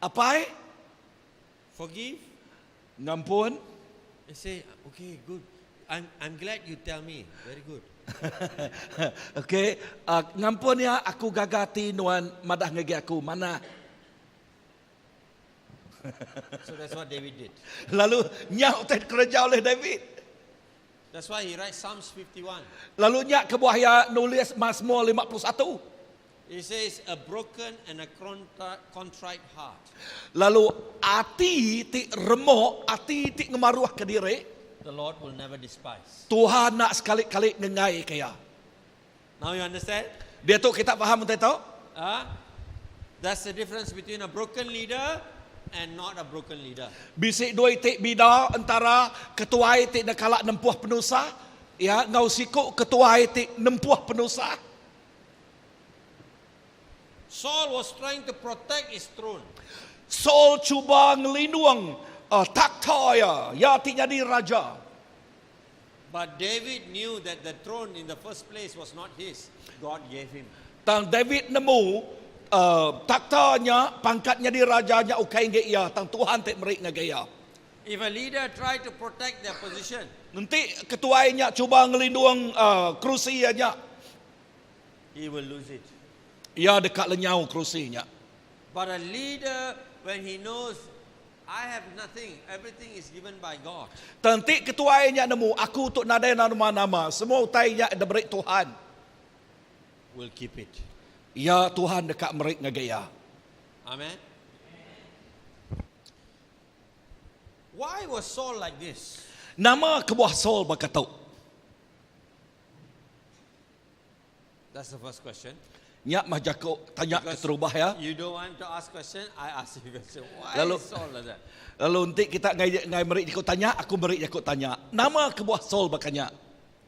Apai. Forgive. Ngampun. And say, okay, good. I'm, I'm glad you tell me. Very good. okay, uh, ngampun ya aku gaga ati nuan madah ngagi aku manah. So that's what David did. Lalu nya utai dikereja oleh David. That's why he writes Psalms 51. Lalu nya kebuah iya nulis Mazmur 51. He says a broken and a contrite heart. Lalu ati ti remuk, ati ti ngemaruhka diri. The Lord will never despise. Tuhan enda sekali-kali ngenggaika iya. Now you understand? Diatu kita faham utai tu? Ah, that's the difference between a broken leader and not a broken leader. Bisi dua iti bida entara ketuai ti enda kala nempuh penusah iya enggau siku ketuai ti nempuh penusah. Saul was trying to protect his throne. Saul cuba ngelindung takhta iya, iya ti nyadi raja. But David knew that the throne in the first place was not his, God gave him. Tang David nemu, takhta nya, pangkat nyadi raja nya ukai enggi iya, tang Tuhan ti meri ngagai iya. If a leader try to protect their position. Enti ketuai nya cuba ngelindung kerusi iya nya. He will lose it. Iya deka lenyau kerusi nya. But a leader when he knows I have nothing, everything is given by God. Tang enti ketuai nya nemu aku tu nadai nama-nama, semua utai nya diberi Tuhan. Will keep it. Iya Tuhan deka meri ngagai iya. Amen. Why was Saul like this? Nama kebuah Saul baka tu? That's the first question. Nya mah jaku tanya Because keterubah ya. You don't want to ask question, I ask you question. Why Lalu is Saul like that? lalu enti kita ngai ngai meri jaku tanya, aku meri jaku tanya. Nama kebuah Saul baka nya?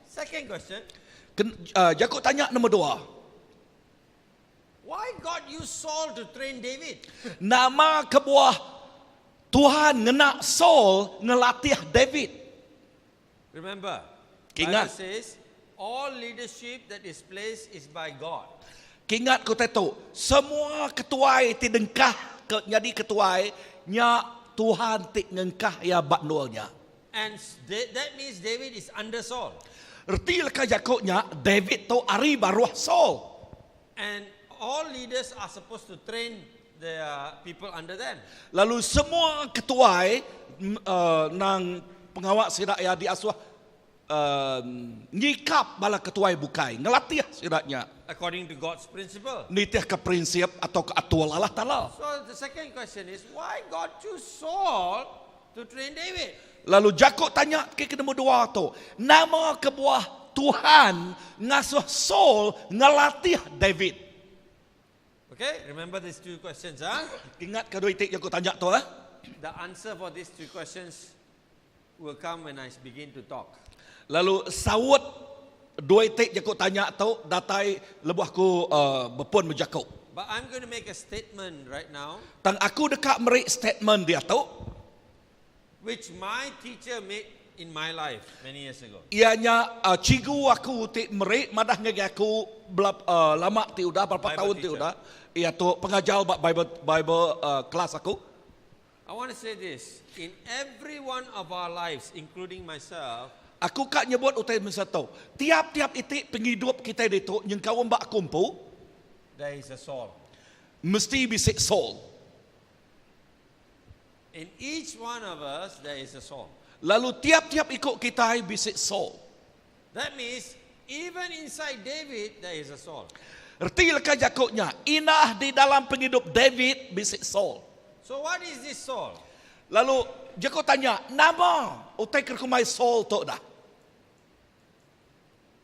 Second question. Ken, uh, jaku tanya nombor dua. Why God use Saul to train David? Nama kebuah Tuhan ngena Saul ngelatih David? Remember, Kingat. Bible says all leadership that is placed is by God. Kingat ku utai tu, semua ketuai ti dengkah ke nyadi ketuai nya Tuhan ti ngengkah iya ba endur nya. And that means David is under Saul. Reti leka jaku nya, David tu ari baruh Saul. And all leaders are supposed to train their people under them. Lalu semua ketuai nang pengawa sida iya diasuh nyikap bala ketuai bukai, ngelatih sida nya. According to God's principle. Nitihka prinsip atau ke atur Allah Taala. So the second question is why God choose Saul to train David? Lalu jaku tanya ke ke nombor dua tu, nama kebuah Tuhan ngasuh Saul ngelatih David? Okay, remember these two questions, ah? Ingatka dua iti jaku tanya tu, ah. The answer for these two questions will come when I begin to talk. Lalu saut dua iti jaku tanya tu datai lebuh aku bepun bejaku. But I'm going to make a statement right now. Tang aku deka meri statement diatu. Which my teacher made in my life many years ago. Iya nya cikgu aku ti meri madah ngagai aku belap lama ti udah berapa Bible taun ti teacher. udah iya tu pengajar ba Bible Bible class aku. I want to say this, in every one of our lives including myself, Aku ka nyebut utai misa tu, tiap-tiap iti pengidup kitai ditu nyengkaum ba aku empu, there is a Saul. Mesti bisi Saul. In each one of us there is a Saul. Lalu tiap-tiap iku kitai bisi Saul. That means even inside David there is a Saul. Reti leka jaku nya, indah di dalam pengidup David bisi Saul. So what is this Saul? Lalu jaku tanya, nama utai ke dikumbai Saul tu dah?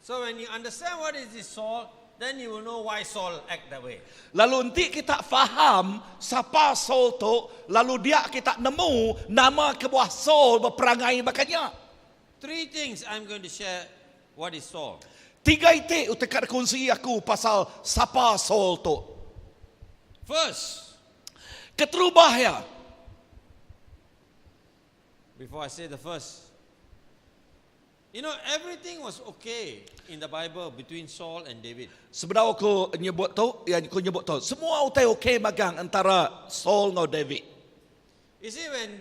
So when you understand what is this Saul, then you will know why Saul act that way. Lalu enti kita faham sapa Saul tu, lalu dia kita nemu nama kebuah Saul beperangai baka nya. Three things I'm going to share what is Saul. Tiga iti utai ka dikunsi aku pasal sapa Saul tu. First, Keterubah iya. Before I say the first. You know, everything was okay in the Bible between Saul and David. Sebedau aku nyebut tu, ya aku nyebut tu. Semua utai okay magang antara Saul enggau David. You see, when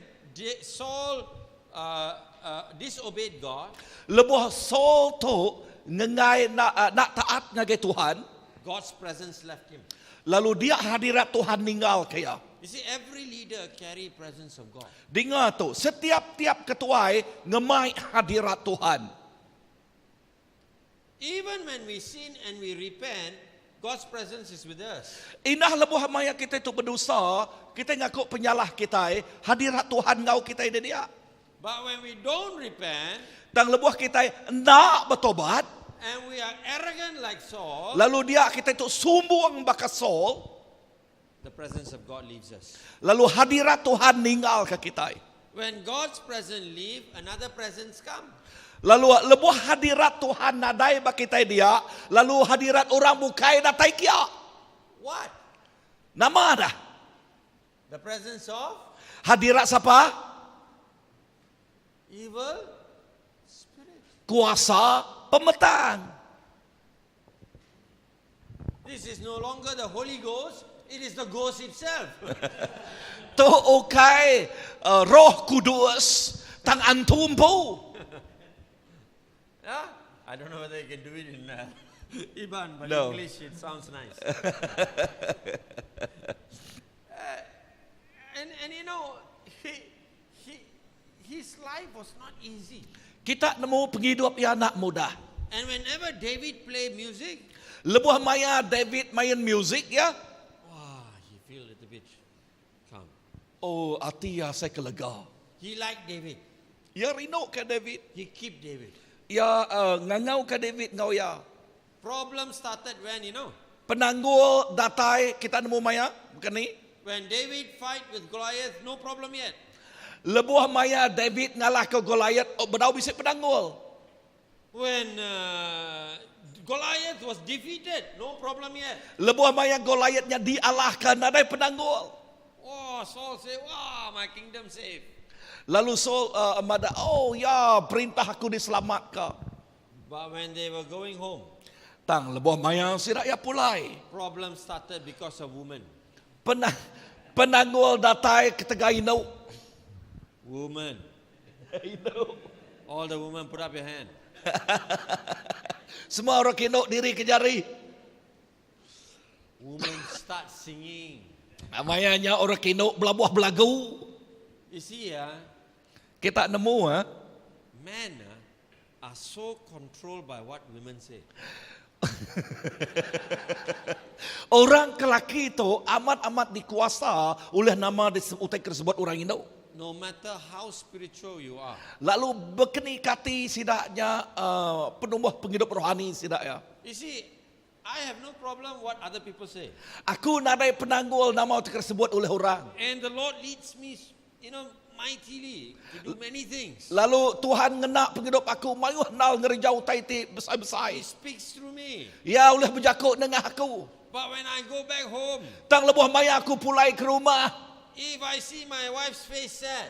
Saul uh, uh, disobeyed God, Lebuh Saul tu ngengai nak, uh, nak taat ngagai Tuhan, God's presence left him. Lalu dia hadirat Tuhan ninggal ke iya. You see, every leader carry presence of God. Dinga tu, setiap-tiap ketuai ngemai hadirat Tuhan. Even when we sin and we repent, God's presence is with us. Indah lebuh maya kita itu berdosa, kita ngaku penyalah kita, hadirat Tuhan ngau kita ini dia. But when we don't repent, Tang lebuh kita nak bertobat, and we are arrogant like Saul, lalu dia kita itu sumbung baka Saul, the presence of God leaves us. Lalu hadirat Tuhan ninggal ke kita. When God's presence leave, another presence come. Lalu lebuh hadirat Tuhan nadai ba kita dia, lalu hadirat orang bukai datai kia. What? Nama dah. The presence of Hadirat siapa? Evil spirit. Kuasa pemetang. This is no longer the Holy Ghost, it is the ghost itself. Tu ukai uh, roh kudus tang antu empu. Yeah? I don't know whether you can do it in Iban, but No. English it sounds nice. And you know, his life was not easy. Kita nemu penghidup ia anak muda. And whenever David play music, Lebuh maya David main music ya. wow, he feel a little bit calm. Oh, ati ya saya kelega. He like David. Ya rindu ke David. He keep David. Ya uh, ngangau ke David ngau ya. Problem started when, you know, Penanggul datai kita nemu maya bukan ni? when David fight with Goliath, no problem yet. Lebuh maya David ngalah ke Goliath, oh, bedau bisik penanggul. When Goliath was defeated, no problem yet. Lebuh maya Goliathnya dialahkan, nadai penanggul. Oh, Saul say, wow, my kingdom safe. Lalu Saul mada, oh ya, perintah aku diselamatkan. But when they were going home, Tang lebuh maya si rakyat pulai. problem started because of woman. Penang, penanggul datai ketegai inau. Woman. Inau. All the women put up your hand. Semua orang kinok diri ke jari. Women start singing. Mayanya orang kinok belabuh belagu. You see, Kita nemu ha. men are so controlled by what women say. Orang kelaki itu amat-amat dikuasa oleh nama utai tersebut orang Indo. No matter how spiritual you are. Lalu berkeni kati sidaknya penumbuh penghidup rohani sidaknya. You see, I have no problem what other people say. Aku nadai penanggul nama tersebut oleh orang. And the Lord leads me, mightily to do many things. Lalu Tuhan ngenak penghidup aku mayuh nal ngerjau tai ti besai-besai. He speaks through me. Ya oleh berjakuk nengah aku. But when I go back home, Tang lebuh maya aku pulai ke rumah. if I see my wife's face sad,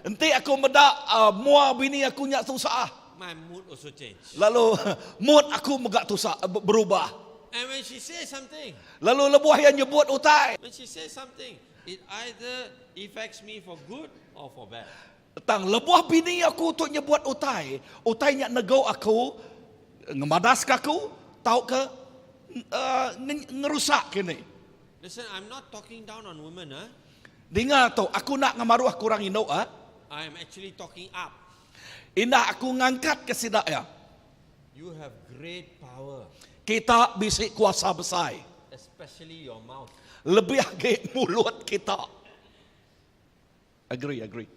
Enti aku medak mua bini aku nyak susah. my mood also change. Lalu mood aku megak tusah berubah. And when she says something, Lalu lebuh yang nyebut utai. when she says something, it either affects me for good or for bad. Tang lebuh bini aku tu nyebut utai. Utai nyak negau aku, ngemadas ke aku, tau ke ngerusak kini. Listen, I'm not talking down on women, huh? Dengar tu, aku nak ngemaruah kurang induk ah. I am actually talking up. Indah aku ngangkat ke sidak ya. You have great power, Kita bisik kuasa besar. especially your mouth. Lebih agi mulut kita. Agree, agree.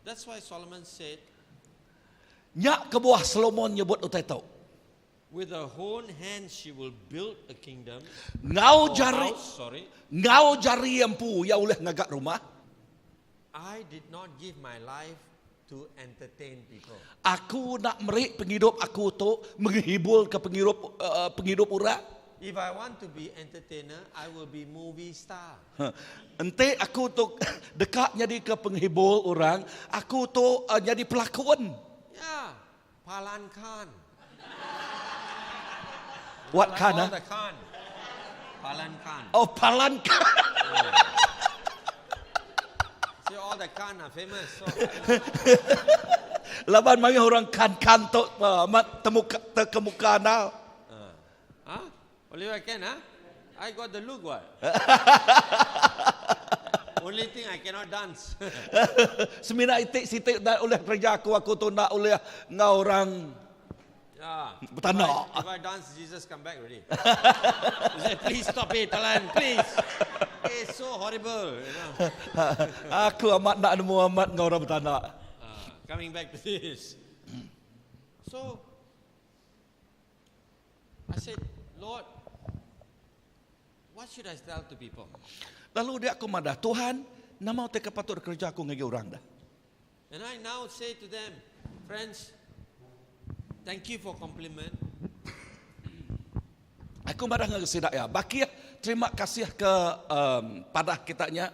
That's why Solomon said, Nyak kebuah Solomon nyebut utai tau. With her own hand she will build a kingdom. Ngau Or jari, house, sorry. ngau jari empu ya uleh ngagak rumah. I did not give my life to entertain people. Aku nak merik penghidup aku tu menghibur ke penghidup penghidup orang. If I want to be entertainer, I will be movie star. Enti aku tu deka nyadika penghibur orang, aku tu nyadi pelakun. Ya, Palan Khan. What Khan? All the Khan. Palan Khan. Oh, Palan Khan. See all the Khan are famous. So. Laban mayuh orang Khan Khan tu amat temuka tekemuka enda. Huh? Only I can, huh? I got the look what? Only thing I cannot dance. Semina iti siti enda ulih kereja aku, aku tu enda ulih enggau orang Yeah. betanda. If I, if I dance, Jesus come back already. He said, please stop it, Talan, please. It's so horrible. You know. aku amat enda nemu amat enggau orang betanda. Coming back to this. So, I said, Lord, what should I tell to people? Lalu dia aku madah, Tuhan, nama utai ke patut dikereja aku ngagai orang dah. And I now say to them, friends, thank you for compliment. Aku madah ngagai sida iya, bakih terima kasih ke um, padah kita nya.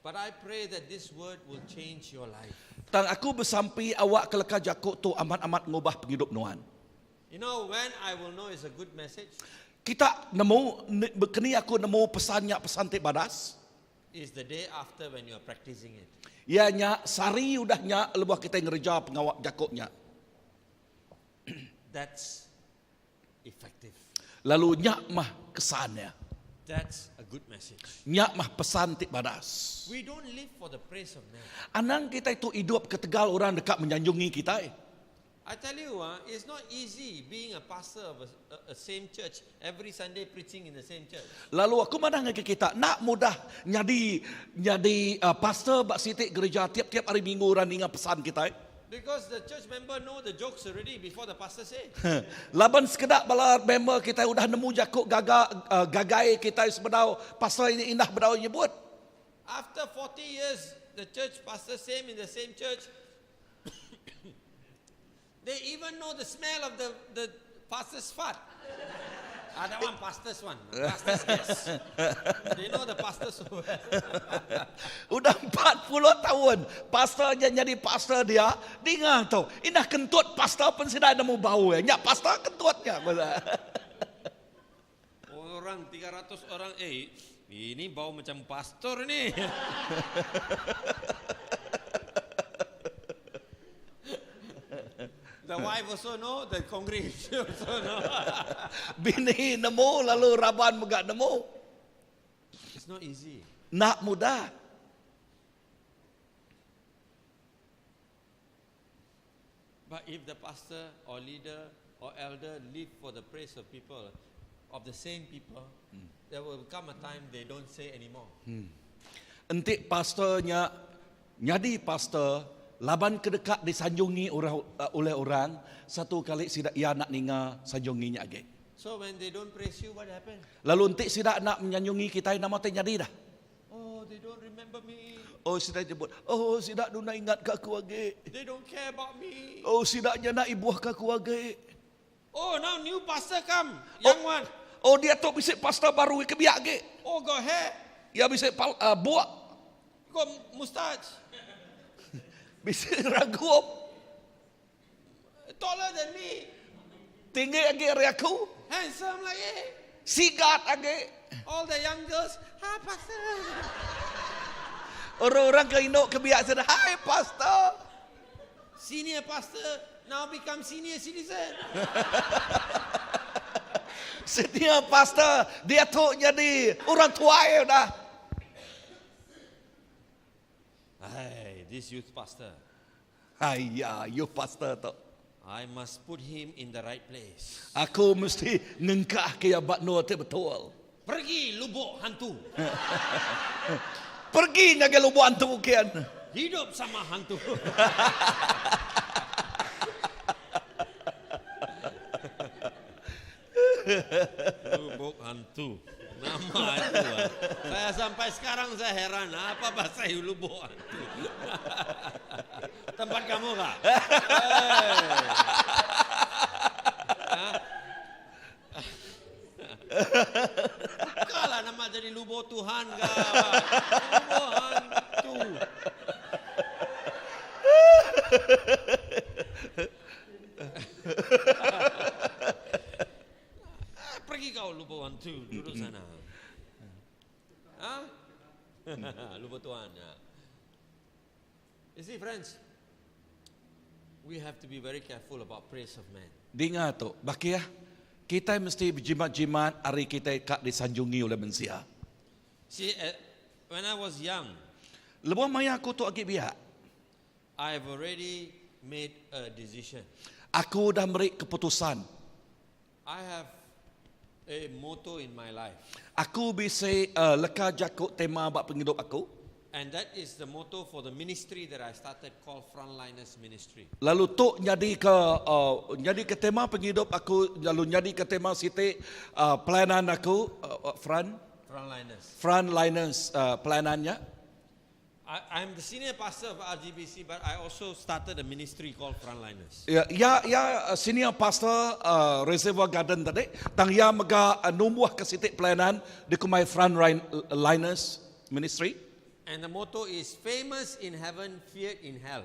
But I pray that this word will change your life. Tang aku besampi awak ke leka jaku tu amat-amat ngubah pengidup nuan. You know when I will know it's a good message? Kita nemu keni aku nemu pesan nya pesan ti badas? Is the day after when you are practicing it. Iya nya sehari udah nya lebuh kitai ngereja pengawa jaku nya. That's effective. Lalu nya mah kesan iya. That's a good message. Nya mah pesan ti badas. We don't live for the praise of man. Anang kitai tu idup ketegal orang deka menyanjungi kitai. I tell you ah, it's not easy being a pastor of a, a, a same church every Sunday preaching in the same church. Lalu aku madah ngagai kita, enda mudah nyadi nyadi uh, pastor ba siti gereja tiap-tiap hari minggu orang ninga pesan kitai. Because the church member know the jokes already before the pastor say. Laban sekeda bala member kitai udah nemu jaku gaga gagai kitai sebedau pastor ini indah bedau nyebut. After 40 years the church pastor same in the same church. They even know the smell of the the pastor's fart. Ah, that one pastor's one. Pastor's guest. They know the pastor so well. Udah 40 taun pastor nya nyadi pastor dia, dinga tu. Indah kentut pastor pun sida nemu bau iya. Nya pastor kentut nya. Orang 300 orang eh ini bau macam pastor ni. The wife also know, the congregation also know. Bini nemu lalu raban mega nemu. It's not easy. Enda mudah. But if the pastor or leader or elder live for the praise of people, of the same people, there will come a time they don't say anymore. Enti pastor nya nyadi pastor laban ke deka disanjungi orang ulih orang, satu kali sida iya enda ninga sanjungi nya agi. So when they don't praise you, what happen? Lalu enti sida enda menyanjungi kitai nama ti nyadi dah? Oh, they don't remember me. Oh sida nyebut, oh sida duna ingat ka aku agi. They don't care about me. Oh sida nya enda ibuh ka aku agi. Oh, now new pastor come, young one. Oh diatu bisi pastor baru ke biak agi. Oh, got hair. Iya bisi pal, uh, buak. Got mustache. Bisi ragup. Taller than me. Tinggi agi ari aku. Handsome lagi. Sigat agi. All the young girls, ha pastor. Orang-orang ke indu ke biak sida, hai pastor. Senior pastor now become senior citizen. Senior pastor diatu nyadi orang tuai udah. Hai, this youth pastor. Haiya, youth pastor tu. I must put him in the right place. Aku mesti ngengkah ke iya ba endur ti betul. Pergi lubuk hantu. Pergi ngagai lubuk hantu kian. Hidup sama hantu. Lubuk hantu. Nama itu. Ah. Saya sampai sekarang saya heran apa bahasa lubuk hantu. Tempat kamu kah? Hey. Bukalah nama jadi Lubok Tuhan ke apa. Lubok Hantu. Ah, Pergi kau Lubok Hantu, duduk sana. Hah? Lubok Tuhan. Ya. You see, friends, we have to be very careful about praise of man. Dengar tu, baki ya. Kita mesti berjimat-jimat hari kita kak disanjungi oleh manusia. See, when I was young, Lebuh maya aku tu agi biak. I've already made a decision. Aku dah beri keputusan. I have a motto in my life, Aku bisa leka jakuk tema bak penghidup aku. and that is the motto for the ministry that I started called Frontliners Ministry. Lalu tu jadi ke jadi ke tema penghidup aku, lalu jadi ke tema siti pelayanan aku front Frontliners. frontliners pelayanannya. I'm the senior pastor of RGBC, but I also started a ministry called Frontliners. Ya, ya, ya senior pastor Reservoir Garden tadi, tang ya mega numbuh ke siti pelayanan di kumai frontliners ministry. And the motto is famous in heaven, feared in hell.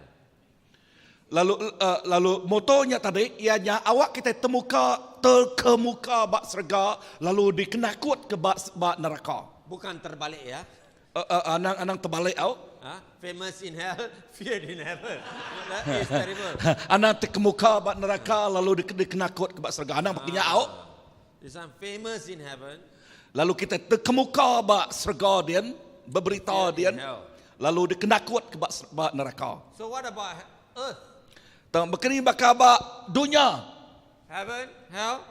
Lalu lalu motonya tadi ianya awak kita temuka terkemuka bak serga lalu dikenakut ke bak, bak neraka. Bukan terbalik ya. Anang anang terbalik au. Huh? Famous in hell, feared in heaven. That is terrible. Anang terkemuka bak neraka lalu dikenakut ke bak serga. Anang pakinya au. This one famous in heaven, Lalu kita terkemuka bak serga dia, berberita Feared dia. in hell. Lalu dikenakut ke bak, bak neraka. So what about earth? Tang bekeni bakal bak dunia. Heaven, hell?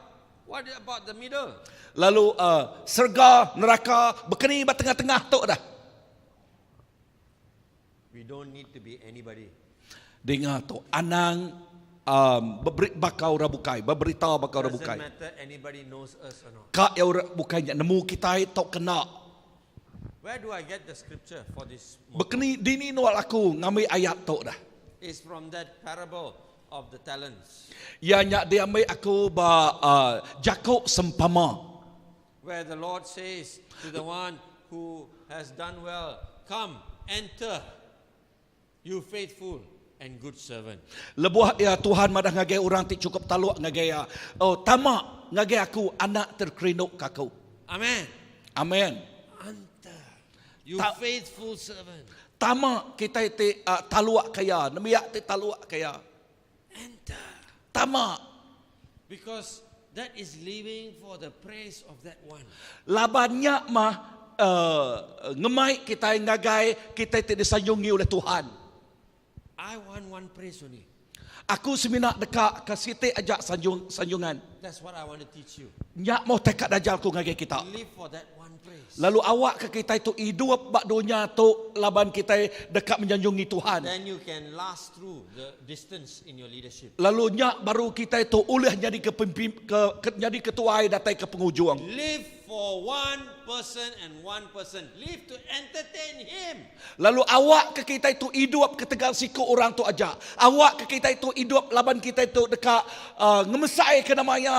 What about the middle? Lalu serga, neraka, bekeni bak tengah-tengah tu dah. We don't need to be anybody. Dengar tu, anang beberi bakau orang bukai, berberita bakau orang Doesn't bukai. matter anybody knows us or not. Kak yang orang bukai nemu kita tok kena. Where do I get the scripture for this? motto? Bekeni dini nual aku ngambil ayat tu dah. It's from that parable of the talents, Ya nyak dia ambil aku ba Jakub sempama. where the Lord says to the one who has done well, Come, enter, you faithful and good servant. Lebuh ya Tuhan madah ngagai orang ti cukup taluk ngagai ya. Oh tamak ngagai aku anak terkerinuk kaku. Amen. Amen. Enter, you faithful servant. Tamak kita ti taluak kaya, nemiak ti taluak kaya. Enter. Tamak Because that is living for the praise of that one. Labannya mah ngemai kita ngagai kita ti disanjungi oleh Tuhan. I want one praise only. Aku semina dekat ke siti ajak sanjung sanjungan. That's what I want to teach you. Nyak mau tekad dajal ku ngagai kita. Live for that one praise. Lalu awak ke kita itu hidup bak dunia tu laban kita dekat menyanjungi Tuhan. Then you can last through the distance in your leadership. Lalu nyak baru kita itu ulih jadi ke pimpin ke, ke jadi ketua datai ke penghujung. Live for one person and one person. Live to entertain him. Lalu awak ke kita itu hidup ketegal siku orang tu aja. Awak ke kita itu hidup laban kita itu dekat ngemesai ke namanya.